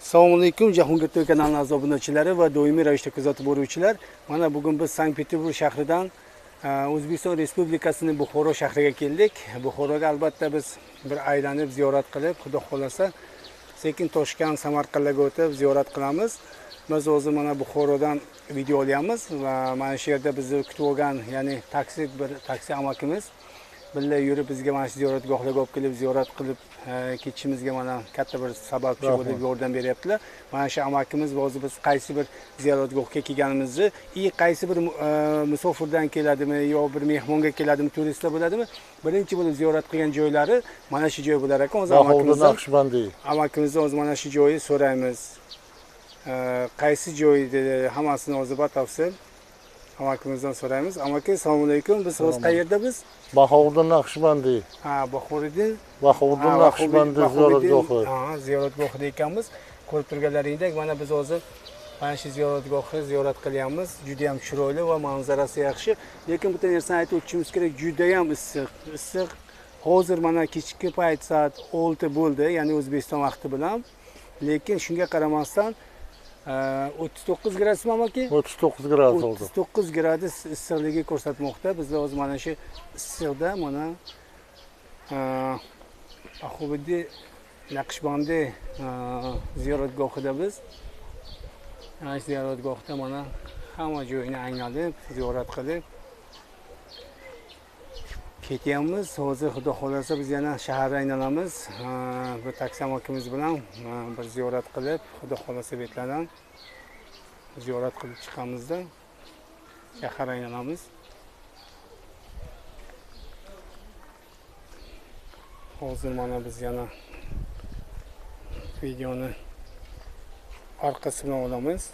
Assalomu alaykum Jahongir TV kanalining aziz obunachilari va doimiy ravishda kuzatib boruvchilar. Mana bugun biz Sankt-Peterburg shahridan O'zbekiston Respublikasining Buxoro shahriga keldik. Buxoroga albatta biz bir aylanib ziyorat qilib, Xudo xolasa sekin Toshkent, Samarqandga o'tib ziyorat qilamiz. Biz o'zi mana Buxorodan video olyapmiz va mana shu yerda bizni kutib olgan, ya'ni taksi, bir taksi amakimiz birga yurib bizga mana shu ziyoratgohlarga olib kelib ziyorat qilib ketishimizga mana katta bir sababchi bo'lib yordam beryaptilar. Mana shu amakimiz hozir biz qaysi bir ziyoratgohga kelganimizni, qaysi bir musofirdan keladimi yo bir mehmonga keladimi, turistlar bo'ladimi, birinchi bo'lib ziyorat qilgan joylari mana shu joy bo'lar ekan. Hozir amakimizdan hozir mana shu joyi so'raymiz. Qaysi joy dedi, hammasini hozir batafsil amakimizdan so'raymiz. Amaki, assalomu alaykum. Biz hozir qayerda biz? Bahouddin Naqshbandi. Ha, Bahouddin. Bahouddin Naqshbandi ziyoratgohi. Ha, ziyoratgohida ekanmiz. Ko'rib turganlaringdek, mana biz hozir mana shu ziyoratgohni ziyorat qilyapmiz. Juda ham chiroyli va manzarasi yaxshi. Lekin bitta narsani aytib o'tishimiz kerak, juda ham issiq. Issiq. Hozir mana kechki payt soat 6 bo'ldi, ya'ni O'zbekiston vaqti bilan. Lekin shunga qaramasdan 39 gradusmi amaki? 39 gradus oldi. 39 gradus issiqligi ko'rsatmoqda. Bizlar hozir mana shu issiqda mana Bahouddin Naqshbandi ziyoratgohida biz. Mana shu ziyoratgohda mana hamma joyini aylanib, ziyorat qilib ketyapmiz. Hozir Xudo xolasa biz yana shaharga aylanamiz. Bir taksi amakimiz bilan bir ziyorat qilib, Xudo xolasa betlardan ziyorat qilib chiqamizda shahar aylanamiz. Hozir mana biz yana videoni orqasi bilan olamiz.